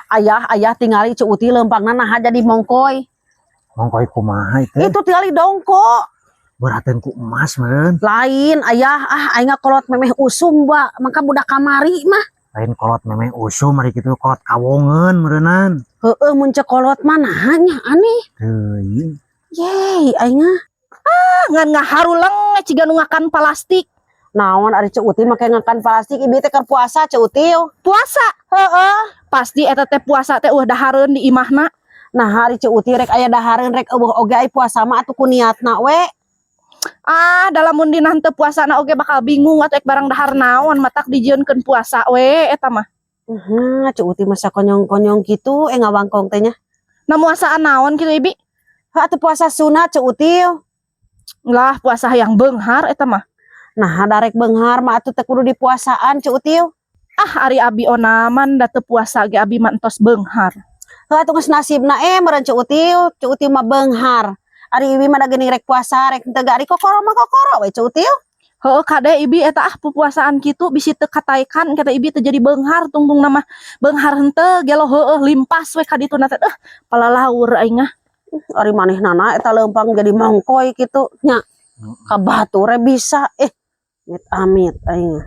Ayah, ayah, tingali Ceu Uti leumpangna naha jadi mongkoy. Mongkoy kumaha itu? Itu tingali dongko. Beraten ku emas meureun. Lain, ayah, ah, aing kolot memeh usum ba, mangka budak kamari mah. Lain kolot memeh usum, ari kitu kolot kawongeun meureunan. Heeh, mun cek kolot mah naha nya aneh. Teuing. Yeay, aing ah. Ah, ngan ngaharuleng ciga nu ngakan plastik. Naon ari Ceu Uti make ngakan plastik, ibi teh keur puasa, Ceu Uti. Puasa. Heeh. Pasti eta teh puasa teh euweuh dahareun di imahna. Nah, ari Ceu Uti rek aya dahareun rek euweuh oge, ai puasa mah atuh ku niatna we. Ah, dalam mun dina henteu puasana oge bakal bingung atuh ek barang dahar naon, matak dijieunkeun puasa we eta mah. Nah, Ceu Uti masa konyong-konyong gitu eh ngawangkong teh nya. Na muasaan naon kitu, Ibi? Heuh, atuh puasa sunat, Ceu Uti. Lah, puasa yang beunghar eta mah. Nah, darek beunghar mah atuh teu kudu dipuasaan, Ceu Uti. Ah, ari abi onaman da teu puasa ge abi mah entos beunghar. Heuh, atuh geus nasibna eh meureun Ceu Uti, Ceu Uti mah beunghar. Ari ibi mah da geuning rek puasa rek henteu ge, ari kokoro mah kokoro we, Ceu Uti. Heuh, kade Ibi eta ah, pupuasaan kitu bisi teu kataekan kata Ibi teu jadi beunghar, tungtung mah beunghar henteu gelo heueuh limpas we ka dituna teh, eh, palalaur aing ah. Ari manehnana eta leumpang jadi mongkoy kitu nya. Ka batur bisa eh amit amit aing.